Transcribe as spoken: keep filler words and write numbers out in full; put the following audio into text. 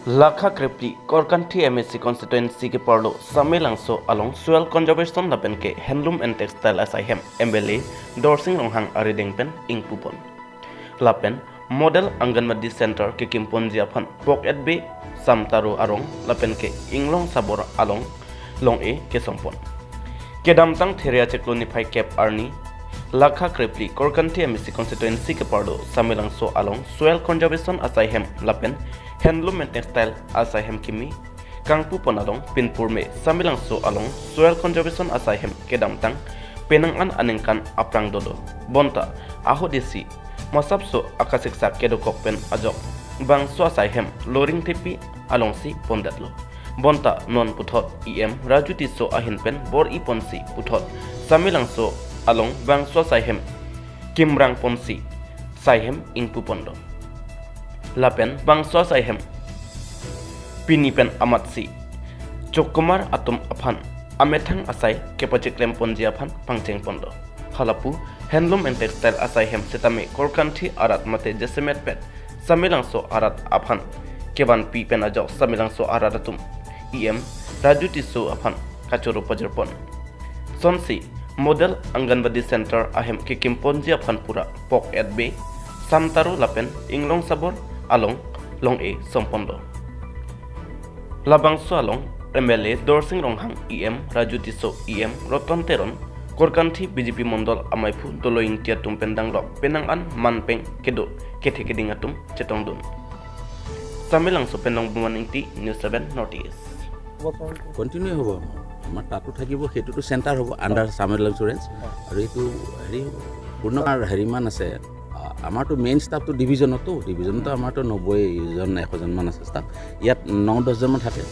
Lakha krephli Korkanthi M A C constituency keparlo Samelangso along soil conservation lapen ke handloom and textile asaihem M L A Dorsing Ronghang arideng pen ingpupon. Lapen Model Anganwadi Center kekimponji aphan Pok Etbe Samtaro arong lapen ke Inglong Sabor along long-e kesompon. Kedamtang Theria chiklo niphai kep arni Lakha krephli Korkanthi M A C constituency keparlo Samelangso along soil conservation asaihem lapen handloom and textile asaihem kimi kangpupon along pinpur me Samelangso along soil conservation asaihem kedamtang penang an aningkan aphrang dolo. Bonta ahut isi masapso akasiksak kedokok pen ajok bangso asaihem Loring Thepi alongsi pondetlo. Bonta non puthot E M Raju Tisso ahin pen bor-iponsi puthot Samelangso along bangso asaihem kimrangponsi saihem ingpuponlo. Lapen bangso asaihem pini pen amatsi chokkomar atum aphan amethang asai kepachiklemponji aphan pangchengponlo. Halapu handloom and textile asaihem sitame Korkanthi arat mate jasemet pen Samelangso arat aphan kevanpi pen ajok Samelangso arat atum E M Raju Tisso aphan kachoro pajirpon. Sonsi Model Anganwadi Center ahem kekimponji aphan pura Pok Etbe Samtaro lapen Inglong Sabor along long-e somponlo. Labangso along M L A Dorsing Ronghang, E M Raju Tisso, E M Roton Teron, Korkanthi B J P Mondol amaiphu Dolo Ingti atum pen danglok penang an manpeng kedo kethe keding atum chetongdun. Samelangso pen Longbuman Ingti, News seven North East. Continue হ'ব। আমাৰ তাতো থাকিব, সেইটোতো চেণ্টাৰ হ'ব আণ্ডাৰ চামেল ইঞ্চুৰেঞ্চ। আৰু এইটো হেৰি হ'ব, পূৰ্ণ আমাৰ হেৰিমান আছে। আ- আমাৰতো মেইন ষ্টাফটো ডিভিজনতো, ডিভিজনতো আমাৰতো নব্বৈজন এশজনমান আছে ষ্টাফ। ইয়াত ন দহজনমান থাকে।